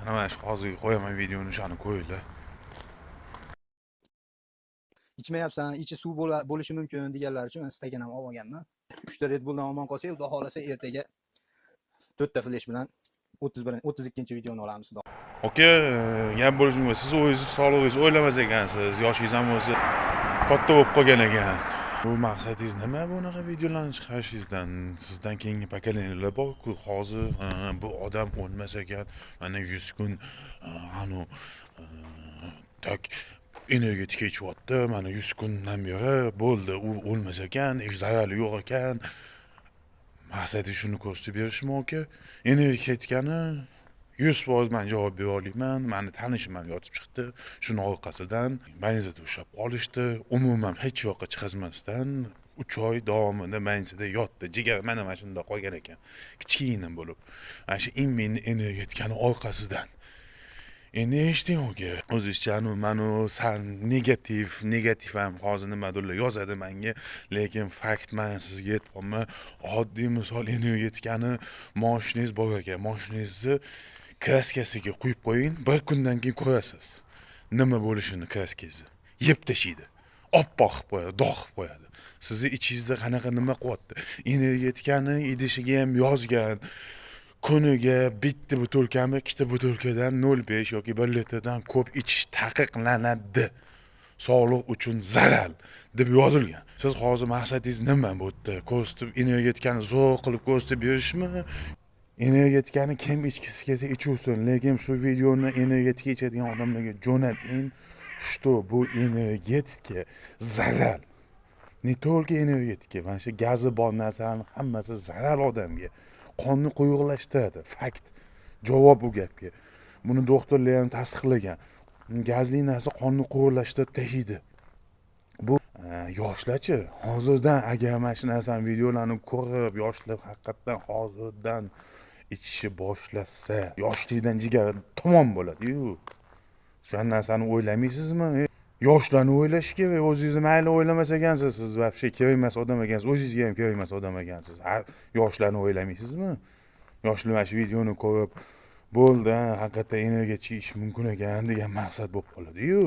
Mana shu hozirgi qo'yaman videoni, o'shani qo'yinglar. Ichmayapsan, ichi suv bo'lishi mumkin deganlar uchun stakan ham olib olganman. Uchta Red Bulldan omon qolsak, xudo xohlasa, ertaga to'rtta Flash bilan 31, 32-videoni olamiz, xudo. Aka, gap bo'lishi mumkin, siz o'zingizni sog'lig'ingizni o'ylamas ekansiz, yoshingiz ham o'zi katta bo'lib qolgan ekan. Bu maqsadingiz nima bunaqa videolarni chiqarishingizdan? Sizdan keyingi поколения lar borku hozir, bu odam o'lmas ekan, mana 100 kun anu так energetika ichyapti, mana 100 kundan beri bo'ldi, u o'lmas ekan, hech zarari yo'q ekan. Maqsadi shuni ko'rsatib berishmi, aka? Energetikani 100% man javob bera olaman. Mani tanishim ham yotib chiqdi shuni orqasidan, больница da ushlab qolishdi. Umuman hech yoqqa chiqazmasdan 3 oy davomida больница da yotdi. Jigar mana shundoq qolgan ekan, kichkina bo'lib, mana shu именно energetikani orqasidan. Endi eshiting, aka, o'zizcha manu san negativ, negativ ham hozir nimadirlar yozadi manga, lekin fakt man sizga aytyapman. Oddiy misol, energetikani moshinangiz bor ekan, moshinangizni краска siga quyib qo'ying, bir kundan keyin ko'rasiz nima bo'lishini. Краска ngizni yeb tashlaydi, oppoq qilib qo'yadi, dog' qilib qo'yadi. Sizni ichingizda qanaqa nima qilyapti? Energetikani idishiga ham yozgan, kuniga bitta butilkami, ikkita butilkadan, 0,5 yoki 1 litrdan ko'p ichish taqiqlanadi, sog'liq uchun zarar deb yozilgan. Siz hozir maqsadingiz nima bu yerda? Ko'rsatib, energetikani zo'r qilib ko'rsatib berishmi? Energetikani kim ichgisi kelsa ichaversin, lekin shu videoni energetika ichadigan odamlarga jo'nating, что bu energetika zarar. Не только energetika, mana shu gazi bor narsalarni hammasi zarar odamga, qonni quyuqlashtiradi. Fakt, javob bu gapga. Buni doktorlar ham tasdiqlagan, gazli narsa qonni quyuqlashtirib tashlaydi. Bu yoshlarchi, hozirdan agar mana shu narsani, videolarni ko'rib, yoshlar haqiqatdan hozirdan ichishni boshlasa, yoshlikdan jigari tamom bo'ladiyu. O'sha narsani o'ylamaysizmi? Yoshlarni o'ylash kerak. O'zingizni mayli o'ylamas ekansiz, siz вообще kerak emas odam ekansiz, o'zingizga ham kerak emas odam ekansiz. Ha, yoshlarni o'ylamaysizmi? Yoshlar mana shu videoni ko'rib, bo'ldi, ha, haqiqatdan energiya ichish mumkin ekan degan maqsad bo'lib qoladiyu.